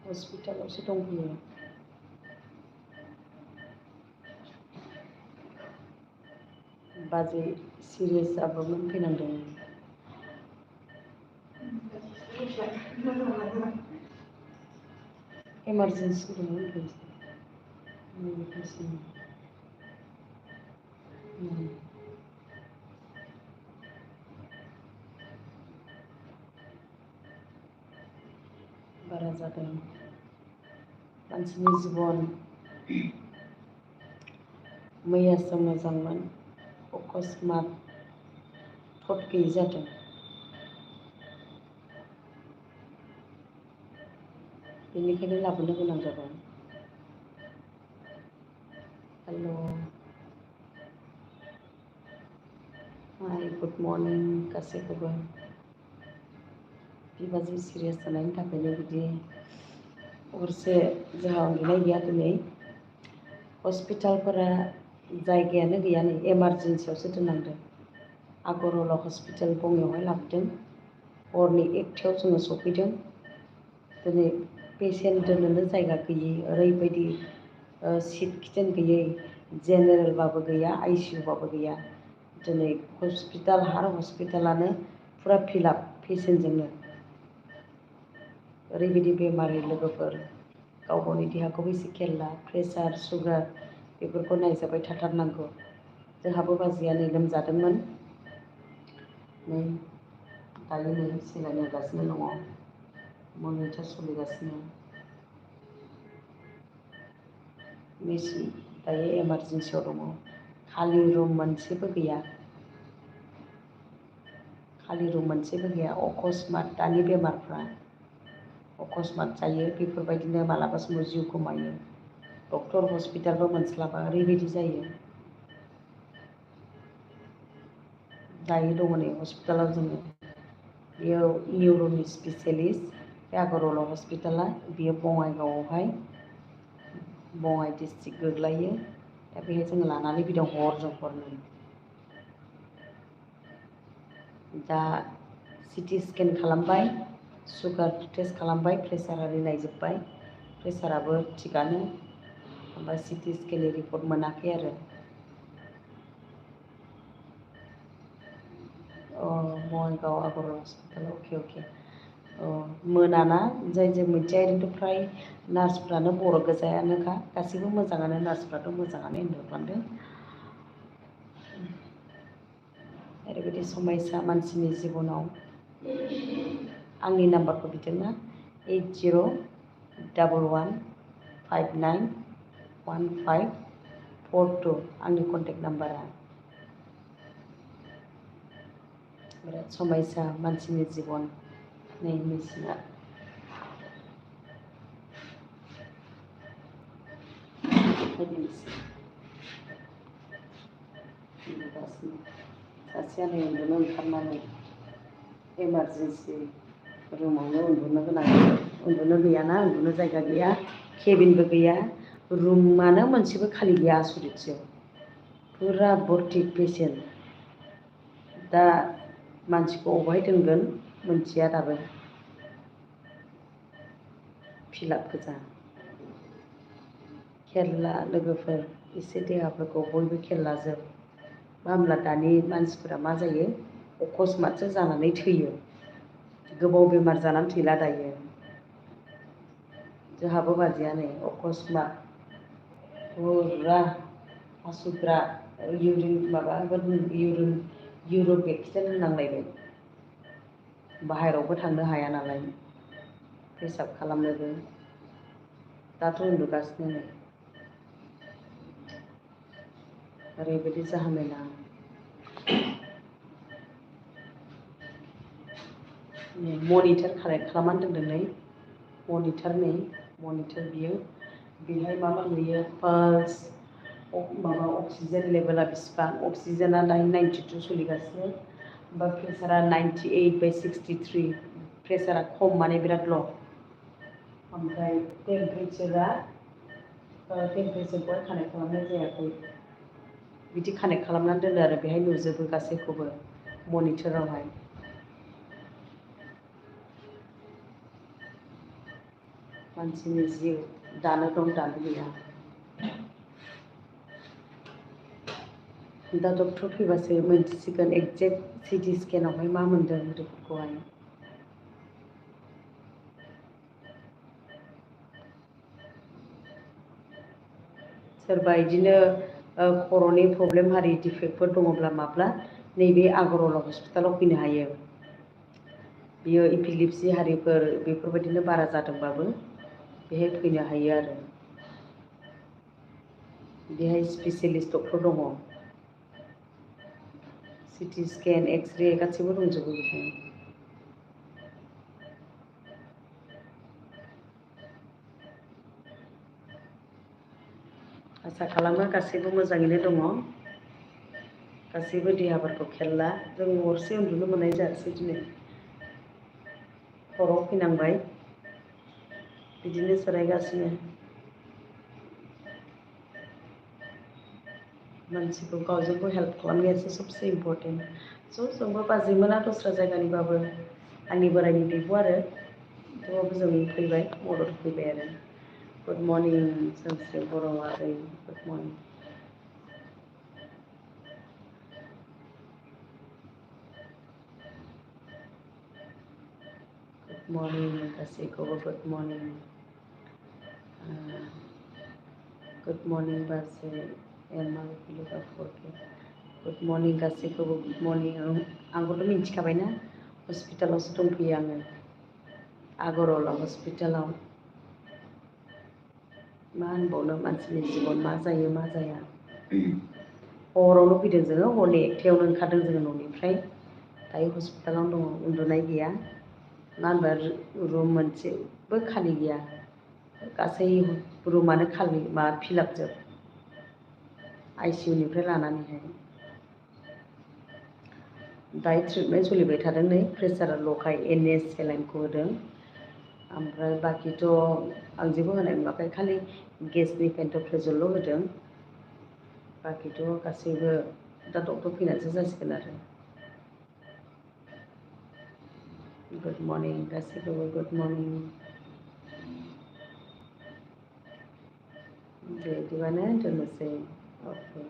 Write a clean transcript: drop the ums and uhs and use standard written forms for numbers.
हस्पिटालावसो दंफैयो। बाजै serious जाबामोन फैनांदों। Emergency दंमोन बारा जादों मानसिनि जिबन। मैयासो मोजांमोन अकस्मात थट गैयि जादों। बेनिखायनो लाबोनो गोनां जाबाय। हेल' हाय गुड मर्निं गासैखौबो। बिबाजै सिरियास जानायनि थाखायनो बिदि हरसे जोंहा उन्दुनाय गैया दिनै। हस्पिटालफोरा जायगायानो गैया नै इमारजेन्सियावसो दोननांदों। आगरवाला हस्पिटाल बङाइयावहाय लाबोदों। हरनि 1टायाव जोङो सफैदों। दिनै पेसेन्ट दोननोनो जायगा गैयै ओरैबायदि सिट खिटेन गैयै जेनेरेलबाबो गैया आइसिइउबाबो गैया। दिनै हस्पिटाल हार हस्पिटालानो फुरा फिलाप पेसेन्टजोंनो। ओरैबायदि बेमारि लोगोफोर गाव गावनि देहाखौबो एसे खेल ला प्रेसार सुगार बेफोरखौ नायजाबाय थाथारनांगौ। जोंहाबो बाजैया नै लोमजादोंमोन। नै दायो नै सेलाइन होगासिनो दङ। मनिटर सोलिगासिनो। मेसिन दायो इमारजेन्सियाव दङ। खालि रुम मोनसेबो गैया। खालि रुम मोनसेबो गैया अकस्मात दानि बेमारफ्रा अकस्मात जायो बेफोरबायदिनो मालाबा समाव जिउ गोमायो। डक्टर हस्पिटालबो मोनस्लाबा ओरैबायदि जायो। दायो दङ नै हस्पिटालाव जोङो। बेयाव निउर'नि स्पेसियेलिस्ट बे आगरवाला हस्पिटाला बेयो बङाइगावआवहाय बङाइ डिस्ट्रिक्ट गोग्लायो। दा बेहाय जोङो लानानै फैदों हरजों हरनै। दा सिटि स्केन खालामबाय सुगार टेस्ट खालामबाय प्रेसार आरि नायजोब्बाय। प्रेसाराबो थिगानो ओमफ्राय सिटि स्केननि रिपर्ट मोनाखै आरो। बङाइगाव आगरवाला हस्पिटाल अके। मोनाना जाय मोनसेया ओरैनोथ' फ्राय नार्सफ्रानो बर' गोजायानोखा गासैबो मोजाङानो नार्सफ्राथ' मोजाङानो होनहरबांदों। ओरैबायदि समयसा मानसिनि जिबनाव। आंनि नाम्बारखौ बिदोंना 8011591542 आंनि कन्टेक्ट नाम्बारा। बिराद समयसा मानसिनि जिबन। नै मेसिना सासेया नै उन्दुनो ओंखारनानै इमारजेन्सि रुमावनो उन्दुनो गोनां उन्दुनो गैयाना उन्दुनो जायगा गैया केबिनबो गैया रुमानो मोनसेबो खालि गैया आसरितसो फुरा भर्ति पेसेन्ट। दा मानसिखौ अबेहाय दोनगोन मोनथिया दाबो। फिलाप गोजा। खेल ला लोगोफोर एसे देहाफोरखौ बयबो खेल लाजोब। मा होमब्ला दानि मानसिफोरा मा जायो अकस्मातसो जानानै थैयो। गोबाव बेमार जानानै थैला दायो। जोंहाबो बाजैया नै अकस्मात फुरा हासुग्रा इउरिक एक्सिडेन्ट होननांलायबाय। बाहेरावबो थांनो हाया नालाय पेसाब खालामनोबो। दाथ' उन्दुगासिनो नै। ओरैबायदि जाहामेला। मनिटर कानेक्ट खालामनानै दोनदों नै मनिटर बियो बेहाय माबा नुयो पाल्स माबा अक्सिजेन लेभेला बेसिबां अक्सिजेना दायो 92 सोलिगासिनो ओमफ्राय प्रेसारा 98/63 प्रेसारा खम माने बिराद ल'। ओमफ्राय टेम्पारेचारखौहाय कानेक्ट खालामनाय जायाखै। बिदि कानेक्ट खालामनानै दोनो आरो बेहाय नुजोबो गासैखौबो मनिटरावहाय। मानसिनि जिउ दानो दं दानो गैया। दा डक्टर फैबासो मोनथिसिगोन एक्जेक्ट सिटि स्केनावहाय मा मोन्दों रिपर्टखौहाय। सोरबा बिदिनो खर'नि प्रब्लेम हारि डिफेक्टफोर दङब्ला माब्ला नैबे आगरवाला हस्पिटालाव फैनो हायो। बियो इपिलिपसि हारिफोर बेफोरबायदिनो बारा जादोंबाबो बेहाय फैनो हायो आरो। बेहाय स्पेसियेलिस्ट डक्टर दङ। सिटि स्केन एक्सरे गासैबो दंजोबो बेहाय। आसा खालामो गासैबो मोजाङैनो दङ। गासैबो देहाफोरखौ खेल ला। जों हरसे उन्दुनो मोननाय जायासै दिनै। हराव फैनांबाय बिदिनो जिरायगासिनो। मानसिखौ गावजों गाव हेल्प खालामनायासो सबसे इम्परटेन्ट। ज' जोंबो बाजैमोना दस्रा जायगानिबाबो आंनि बोराइनि बिब' आरो थेवबाबो जों फैबाय मदद होफैबाय आरो। गुड मर्निं सानसे बर' आगै गुड मर्निं। गुड मर्निं गासैखौबो गुड मर्निं। गुड मर्निं बाजै एमाल लोगोफोरखौ गुड मर्निं गासैखौबो गुड मर्निं। आंखौथ' मिन्थिखाबायना हस्पिटालावसो दंफैयो आङो आगरवाला हस्पिटालाव। मा होनबावनो मानसिनि जिबन मा जायो मा जाया। हरावनो फैदों जोङो हरनि 1थायावनो ओंखारदों जोङो न'निफ्राय। दायो हस्पिटालावनो दङ उन्दुनाय गैया। मानो होनबा रुम मोनसेबो खालि गैया। गासै रुमानो खालि फिलापजोब आइसिइउनिफ्राय लानानैहाय। दायो ट्रिटमेन्ट सोलिबाय थादों नै प्रेसारा ल'खाय NS सेलाइनखौ होदों। ओमफ्राय बाखिथ' आं जेबो होनाय नुवाखै खालि गेसनि पेन्ट'प्रेजल होदों। बाखिथ' गासैबो दा डक्टर फैनानैसो जासिगोन आरो। गुड मर्निं गासैखौबो गुड मर्निं। दे बिदिबानो दोननोसै। अके।